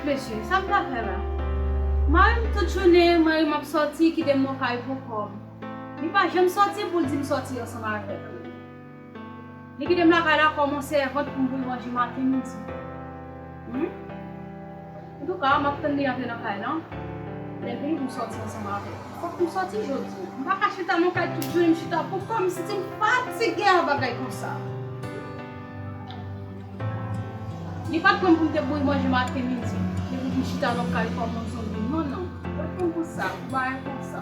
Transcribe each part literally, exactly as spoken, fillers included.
Mesye, sa m ta fè la? Mari m tout jounen, mari m ap sòti, kite m nan kay pou kò m. Li pa janm sòti pou l di m sòti ansanm avèk li. Li kite m lakay la kòm yon sèvant pou m voye manje maten, midi. Hmm? Antouka, m ap tann li antre nan kay lan. Lè l vini pou m sòti ansanm avè l. Fòk m sòti jodi. M pa ka chita nan kay tout jounen, m chita pou kò m, m santi m fatige a bagay konsa. Li pa t pran m pou m te bouyi manje maten, midi. Li pou m chita nan kay kòm yon zonbi. Non, non. Li pa t pran m pou sa, pou bagay konsa.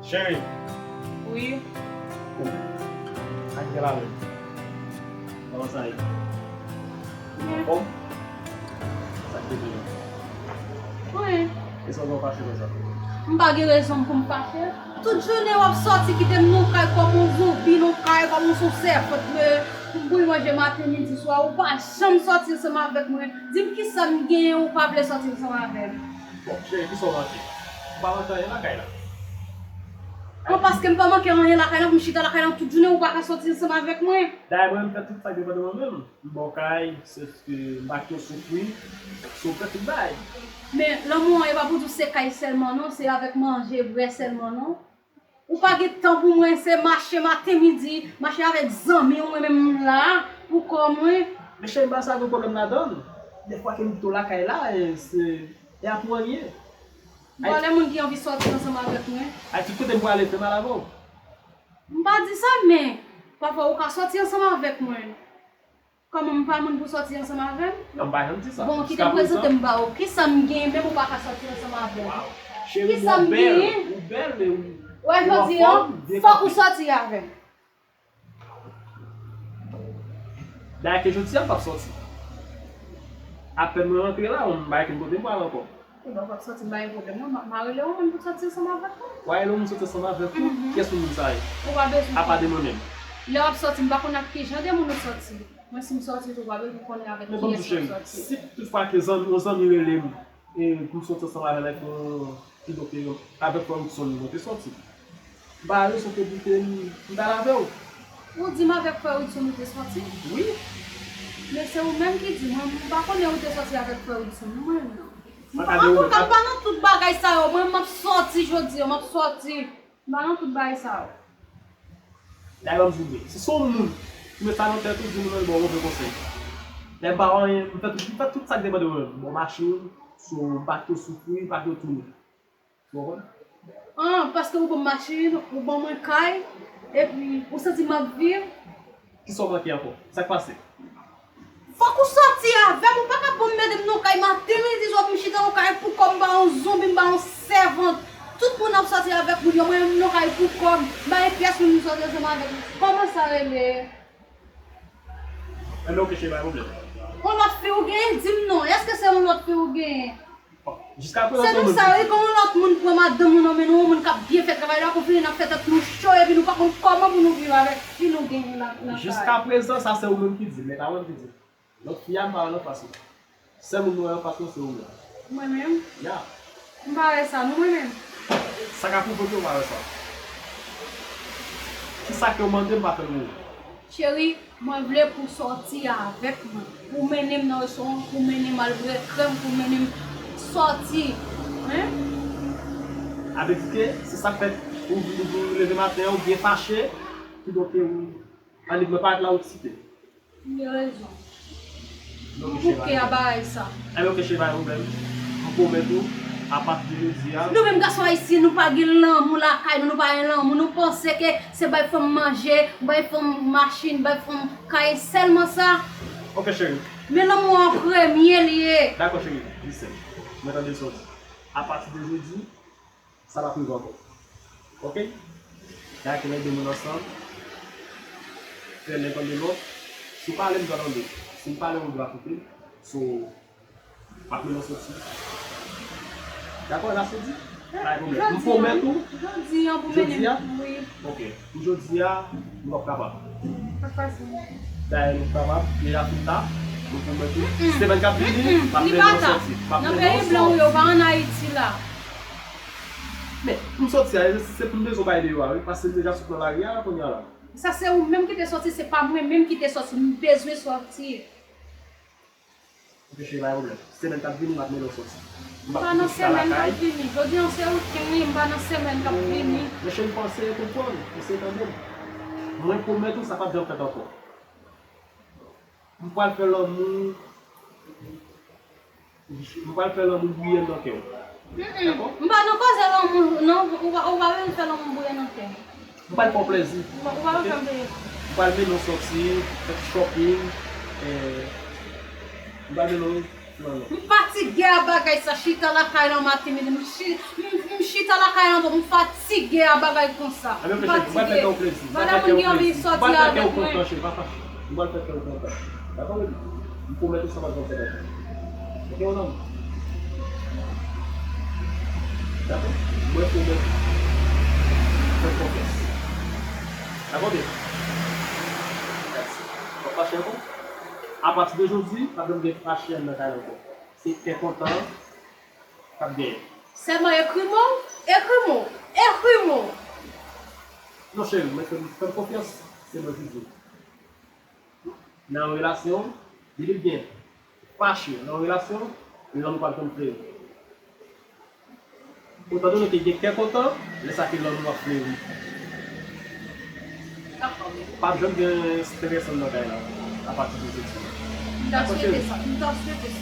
Cheri. Wi. Ou. Ak gèl avè m. Kòman sa ye? Ou anfòm? Sa k te gen? Wi. E sa w fè w fache konsa? M pa gen rezon pou m fache. Tout jounen w ap sòti kite m nan kay kòm yon zonbi, nan kay kòm yon sèvant, pou m bouyi manje maten, midi, swa. Ou pa janm sòti ansanm avèk mwen. Di m kisa m genyen ou pa vle sòti ansanm avè m. Bon, cheri, kisa w manke? Ou pa manke anyen lakay la. An, paske m pa manke anyen lakay la, pou m chita lakay la tout jounen, ou pa ka sòti ansanm avèk mwen. Dayè, mwen, m fè tout sa k depann de mwen menm. M ba w kay, sèske m pa kite w soufri. So, w fè tout bagay. Men, lanmou an, e pa pou di w se kay sèlman, non, se avèk manje, bwè sèlman, non. Ou pa gen tan pou mwen, se mache maten, midi, mache avèk zanmi w, mwen menm m la, pou kò mwen. Men cheri, m pa sa gen pwoblèm ladan l. Dèfwa ke m kite w lakay la, e, se, e a pou anyen. Bon, lè moun ki anvi sòti ansanm avèk mwen. Ay, tout kote m prale, fè mal avè w. M pa di sa, men pafwa ou ka sòti ansanm avèk mwen. Kòman m pa moun pou sòti ansanm avè m? Non, m pa janm di sa. Bon, kite m prezante m ba ou. Kisa m genyen menm ou pa ka sòti ansanm avè m? Cheri, kisa m genyen? Ou bèl, men ou, ou anfòm, byen kanpe. Fòk ou sòti avè m. Dayè ke jodi a m p ap sòti. Apèn mwen rantre la, m pa gen kote m pral ankò. Ebyen, w ap sòti, m pa gen pwoblèm, non. M a, m a rele yon moun pou sòti ansanm avèk ou. W a rele yon moun sòti ansanm avèk ou? Mhm. Kiyès moun sa ye? Ou pa bezwen. Apa de mwen menm? Lè w ap sòti, m pa konn ak ki jan de moun ou sòti. Mwen, si m sòti tou, ou pa bezwen konnen avèk kiyès m ap sòti. Men ban m di w, cheri, si toutfwa ke zanmi, yon zanmi rele m, e, pou m sòti ansanm avè l, avèk yon, kidonk, e, avèk frè Wilson, mwen te sòti. M pa gen rezon ke pou te m, m t al avè w. Ou di m avèk frè Wilson ou te sòti? Wi. Men se ou menm ki di mwen, m pa konnen ou te sòti avèk frè Wilson, non, mwen menm, non. M pa, antouka, m pa nan tout bagay sa yo. Mwen, m ap sòti jodi a, m ap sòti. M pa nan tout bagay sa yo. Dayè, ban m di w vre. Si se yon moun ki met sa nan tèt ou, di moun nan li ba w move konsèy. Lè m pa wè anyen, m fè tout, m fè tout sa k depann de mwen menm. M ba w machin, so, m pa kite w soufri, m pa kite w tounen. Ou konprann? An, paske ou ban m machin, ou ban mwen kay, epi ou santi m ap viv. Kisa w manke ankò? Sa k pase? Fòk ou sòti avè m, ou pa ka ban m mete m nan kay maten, midi, swa pou m chita nan kay pou kò m, m pa yon zonbi, m pa yon sèvant. Tout moun ap sòti avèk moun yo, mwen menm m nan kay pou kò m, m pa gen pyès moun m sòti ansanm avèk li. Kòman sa rele? Enben, oke, cheri, pa gen pwoblèm. Yon lòt fi ou genyen, di m non. Èske se yon lòt fi ou genyen? Jiskaprezan, se nou sa, wi, kòman lòt moun pran madanm ou nan men nou, yon moun k ap byen fè travay la, pou fini n ap fè tèt nou cho, epi nou pa konn kòman pou nou viv avèk fi nou genyen la nan kay. Jiskaprezan, sa se ou menm ki di, men pa mwen ki di. Lòt fi a, m pa wè l anfas mwen. Sèl moun mwen wè anfas mwen, se ou menm. Mwen menm? Ya. M pa wè sa, non, mwen menm. Sa ka pwouve ke w pa wè sa. Kisa ke w mande m pa fè l pou ou? Cheri, mwen vle pou w sòti avèk mwen. Pou w mennen m nan restoran, pou w mennen m al bwè krèm, pou w mennen m sòti. Hein? Sa vle di ke se sa k fè ou, ou, ou leve maten an, ou byen fache, kidonk ou annik mwen parèt la, ou eksite. Ou gen rezon. M bouke a bagay sa. Enben, oke, cheri, pa gen pwoblèm. M pwomèt ou, apati de jodi a. Nou menm gason ayisyen, nou pa gen lanmou lakay nou, nou pa gen lanmou. Nou panse ke se bay fanm manje, bay fanm machin, bay fanm kay, sèlman sa. Oke, cheri. Men lanmou an premye li ye. Dakò, cheri, listen. Mwen tande sa w di. Apati de jodi, sa p ap rive ankò. Oke? Dayè ke lè de moun ansanm, fè len tande lòt. Si w pale, m dwa tande. Si m pale, ou dwa koupe. So, m ap mennen w sòti. Dakò, n a sòti? Pa gen pwoblèm. M pwomèt ou. Jodi an pou mennen m, wi. Oke. Pou jodi a, nou p ap kapab. Sa k pase? Dayè, nou kapab, deja fini ta, nou pwomèt ou. Semèn k ap vini, m ap mennen w sòti. M ap mennen w sòti. Nan peyi blan ou ye, ou pa ann Ayiti la. Men, pou m sòti a, se pou m bezwen bay deyò a, wi, paske m deja sot nan lari a, kounye a la. Sa se ou menm ki te sòti, se pa mwen menm ki te sòti. M bezwen sòti. Ok, cheri, pa gen pwoblèm. Semèn k ap vini, m ap mennen w sòti. M pa nan semèn k ap vini. Jodi an se wikenn, wi, m pa nan semèn k ap vini. Men cheri, fò w eseye konprann, fò w eseye tande m. Mwen pwomèt ou, sa p ap janm fèt ankò. M pral fè lanmou, m pral fè lanmou bouyi anndan kè w. Dakò? M pa nan koze lanmou, non, ou pa, ou pa vin fè lanmou bouyi anndan kè m. M pral fè w plezi. Ou pa, ou pa vin fè m plezi. M pral mennen w sòti, fè shopping, eh, m pral mennen w nan, non. M fatige a bagay sa, chita lakay lan maten, midi, m chi-, m, m chita lakay lan, m fatige a bagay konsa. M fatige. Madanm moun gen anvi sòti avèk mwen. M pral fè kè w kontan, cheri, pa fache. M pral fè kè w kontan. Dakò, baby? M pwomèt ou sa pa t janm fèt ankò. Ok, mon amour? Dakò? Mwen pwomèt ou. Fè m konfyans. Dakò, baby? Mèsi. W ap fache ankò? Apati de jodi, pa t janm gen fache anndan kay la ankò. Se kè kontan k ap genyen. Sèlman ekri mo, ekri mo, ekri mo. Non, cheri, men fè m, fè m konfyans. Se mwen ki di w. Nan yon relasyon, depi l gen fache nan yon relasyon, lanmou p ap janm fleri. Otan donnen ke gen kè kontan, lè sa ke lanmou ap fleri. Dakò, baby. P ap janm gen strès anndan kay la, apati de jodi. M ta swete sa, m ta swete sa.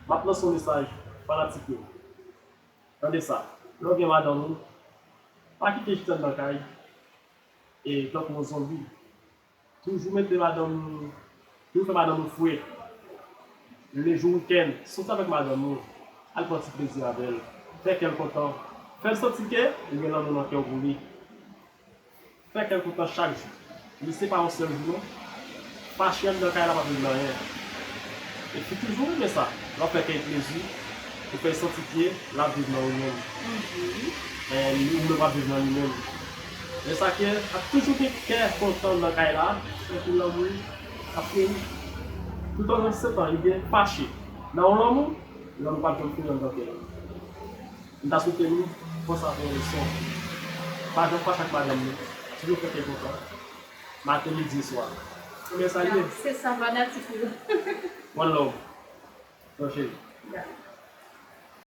M ap lanse yon mesaj, fanatik yo. Tande sa, lè w gen madanm ou, pa kite l chita anndan kay, e tankou yon zonbi. Toujou mete madanm ou, toujou fè madanm ou fre. Lejou wikenn, soti avèk madanm ou, al pran ti plezi avè l. Fè kè l kontan. Fè l santi ke ou gen lanmou nan kè w pou li. Fè kè l kontan chak jou. Li se pa yon sèl jou non. Fache anndan kay la p ap regle anyen. Epi toujou renmen sa. Lè w fè kè l plezi, ou fè l santi ke l ap viv nan ou menm. E li, ou menm w ap viv nan li menm. Men sa ke ap toujou gen kè kontan nan kay la, epi lanmou ap fini. Toutotan se tan li gen fache nan yon lanmou, lanmou p ap janm fini anndan kè l. M ta swete nou pran sa pou yon leson. Pa janm fache ak madanm nou. Toujou fè kè kontan. Maten, midi, swa. Ebyen sa l ye. Se sa, fanatik yo. One love. Ton cheri.